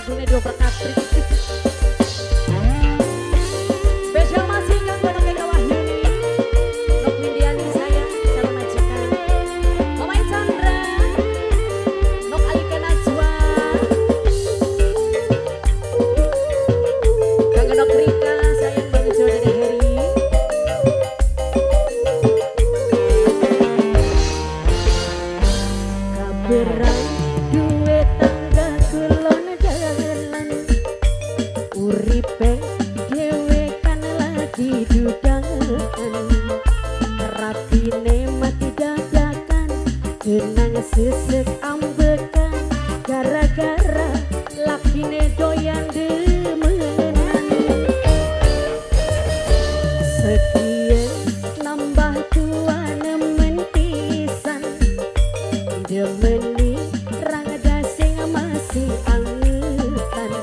Lagune diobrak-abrik. Spesial masih kanggo Nok Eka Wahyuni, Nok Windiani sayang, calon majikan. Mama Chandra, Nok Alika Najwa, kanggo Nok Rika sayang Bang Jo Dede Heri. Kaberan duwe tangga kulon dalan, uripe dhewe kan lagi dudangan, rapine mati dadakan, kenang sesek ambekan, gara-gara lakine doyan demenan. Sekian nambah tua nemen pisan, demeni rada sing masih angetan,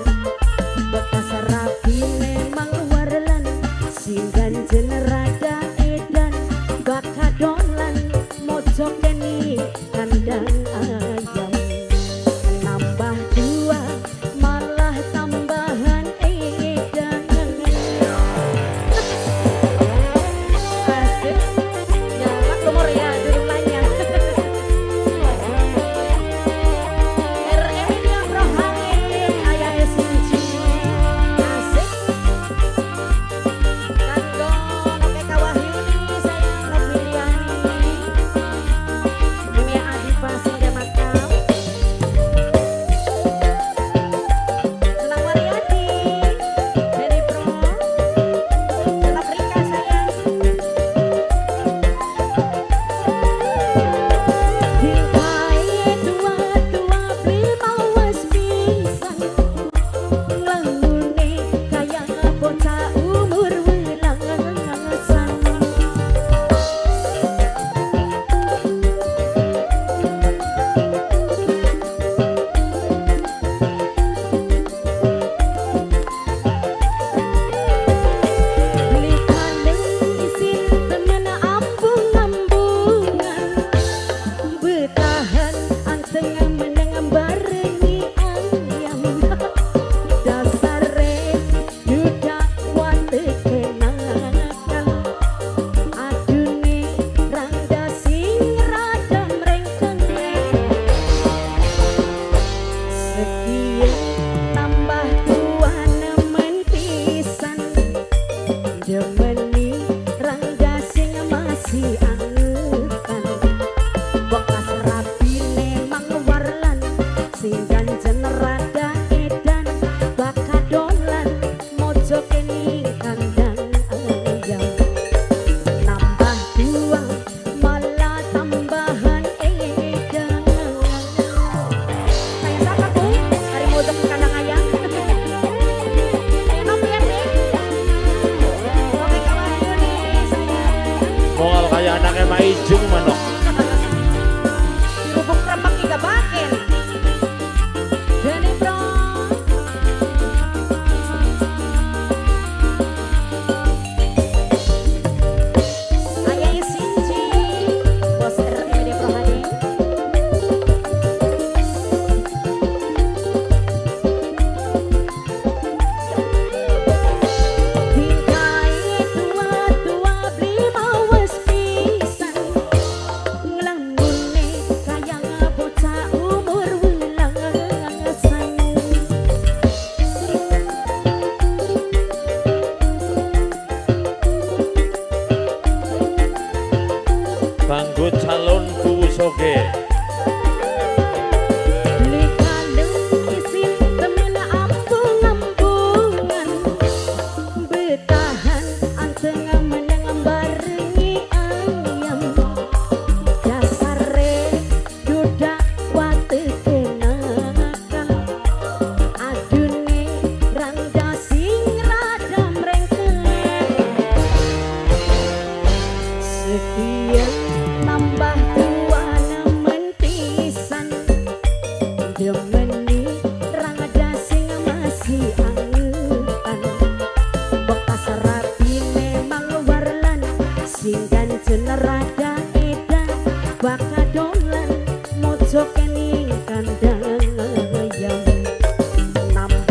bekas rapi memang warlan, sing ganjen rada edan, bakadolan mojok keni kandang ayam. Nambah dua malah tambahan edan. Asik. Ya, maklum ya, durung nanya. RM yang rohani, ayah Sinci. Asik. Kanggo Nok Eka Wahyuni sayang, Nok Wiliani, Mimia Adifa sing makam. Senang Waryadi, Dedi Pro, Nok Rika sayang. Tingkae tua-tua beli mawas pisan, nglangune kaya bocah umur welasan. Beli kaleng isin temen ambung-ambungan, betahan anteng meneng barengi ayam. Dasare duda wateke nakal, adune rangda sing rada mrengkeng. Sekian tambah tua nemen pisan, demeni rangda sing masih angetan, bekas rapi memang warlan, sing ganjen rada edan, bakadolan mojok ning kandang ayam. Nambah dua malah tambahan edan. Kayak siapa tuh? Hari mojok ke kandang ayam. Kayak Nopian nih. Oke, Wahyuni sayang. Mongal kaya anaknya Maijung manok. Dirubung kremek iga bakin. Dene Pro. Ayah Sinci, Bos RMD Prohadi. Tingkae tua-tua beli mawas pisan, nglangune kaya bocah umur welasan. Banggo calon kuwusoge. Beli kaleng isin temen ambung-ambungan, betahan anteng meneng barengi ayam. Dasare duda wateke nakal, adune rangda sing rada mrengkeng. Sekian tambah tua nemen pisan, demeni rangda sing masih angetan, bekas rapi memang warlan, sing ganjen rada edan, bakadolan mojok ning kandang ayam. Nambah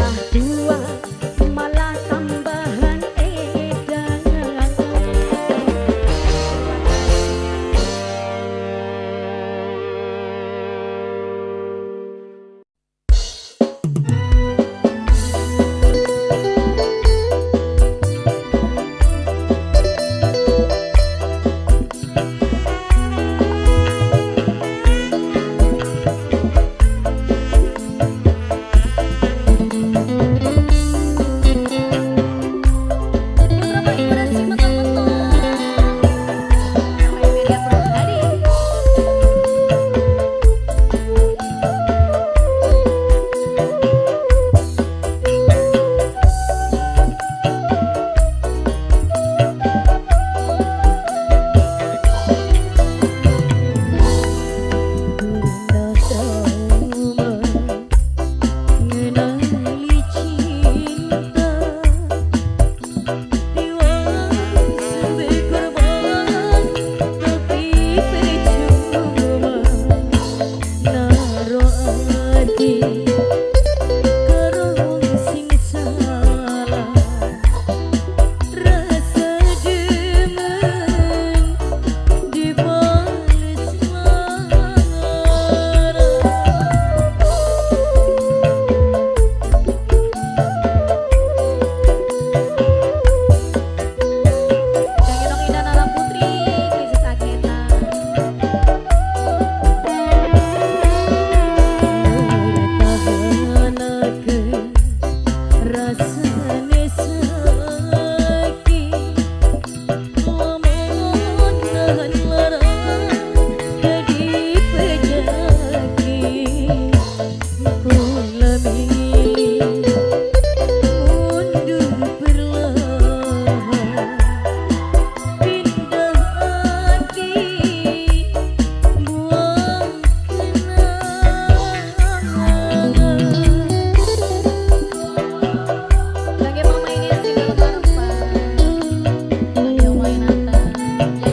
Ya.